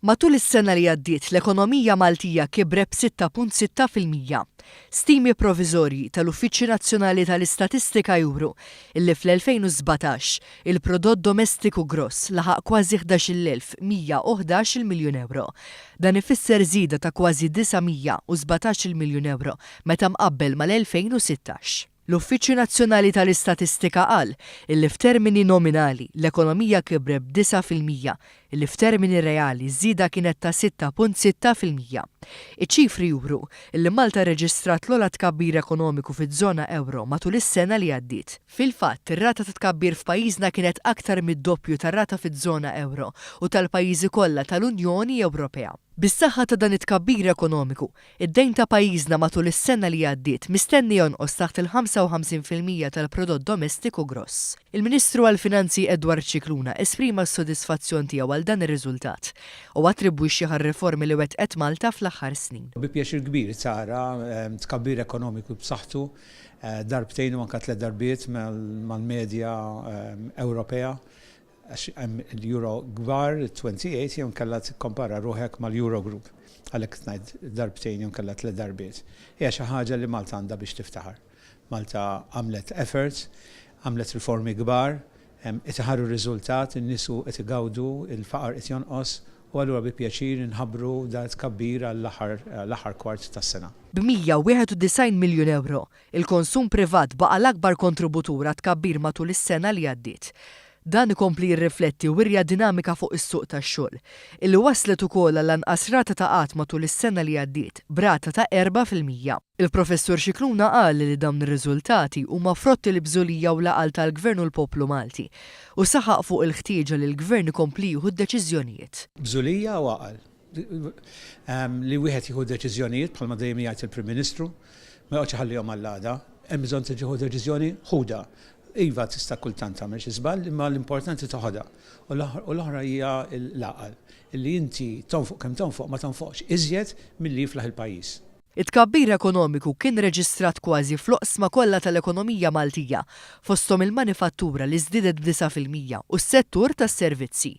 Matul is-sena li għaddiet l-ekonomija Maltija kibret b'6.6%. Stimi proviżorji tal-Uffiċċju Nazzjonali tal-Istatistika juru illi fl-2017 il-prodott domestiku gross laħaq kważi 11,111 il miljun ewro. Dan ifisser żieda ta' kważi 917 il miljun ewro meta mqabbel mal-2016. L-Uffiċċju Nazzjonali tal-Istatistika qal illi f'termini nominali l-ekonomija kibret b'9% illi f'termini reali ż-żieda kienet ta' 6.6%. Iċ-ċifri juru illi Malta rreġistrat l-ogħla tkabbir ekonomiku fiż-żona ewro matul is-sena li għaddiet. Fil-fatt, ir-rata ta' tkabbir f'pajjiżna kienet aktar mid-doppju tar-rata fiż-żona ewro u tal-pajjiżi kollha tal-Unjoni Ewropea. Bis-saħħa ta' dan it-tkabbir ekonomiku, id-dejn ta' pajjiżna matul is-sena li għaddiet mistenni jonqos taħt il-55% tal-prodott domestiku gross. Il-Ministru għall-Finanzi Edward Scicluna esprima s-sodisfazzjon tiegħu għal dan ir-riżultat u attribwixxih għar-riformi li wettqet Malta fl-aħħar snin. Bi pjaċir kbir tara tkabbir ekonomiku b'saħħtu darbtejn u anke tlett darbiet mal-medja Ewropea. Għax hemm l-Euro kbar, 28, jew inkella tikkompara ruħek mal-Eurogroup. Għalhekk qed ngħid darbtejn jew inkella tlett darbiet. Hija xi ħaġa li Malta għandha biex tiftaħar. Malta għamlet efforts, għamlet riformi kbar, qed iħarru r-riżultat, in-nies qed igawdu, il-faqar qed jonqos u allura bi pjaċir inħabbru dan it-tkabbir għall-aħħar kwart tas-sena. B'191 miljun ewro, Il-konsum privat baqa' l-akbar kontributur għat-tkabbir matul is-sena li għaddiet. Dan ikompli jirrifletti wirja dinamika fuq is-suq tax-xogħol, illi wasslet ukoll għal anqas rata ta' qgħad matul is-sena li għaddiet, b'rata ta' 4%. Il-Professur Scicluna qal li dawn ir-riżultati huma frott il-bżulija u l-għaqal tal-Gvern u l-poplu Malti, u saħaq fuq il-ħtieġa li l-Gvern ikompli jieħu d-deċiżjonijiet. Bżulija u għaqal. Li wieħed jieħu deċiżjonijiet bħalma dejjem jgħid il-Prim Ministru, ma joqgħodx iħallihom għall-għada. Hemm bżonn tieħu deċiżjoni, ħudha. Iva tista' kultant tagħmel xi żball, imma l-importanti toħodha. U l-oħra hija l-għaqal, li inti tonfoq kemm tonfoq ma tonfoqx iżjed milli jiflaħ il-pajjiż. It-tkabbir ekonomiku kien reġistrat kważi fl-oqsma kollha tal-ekonomija Maltija, fosthom il-manifattura li żdiedet b'9% u s-settur tas-servizzi.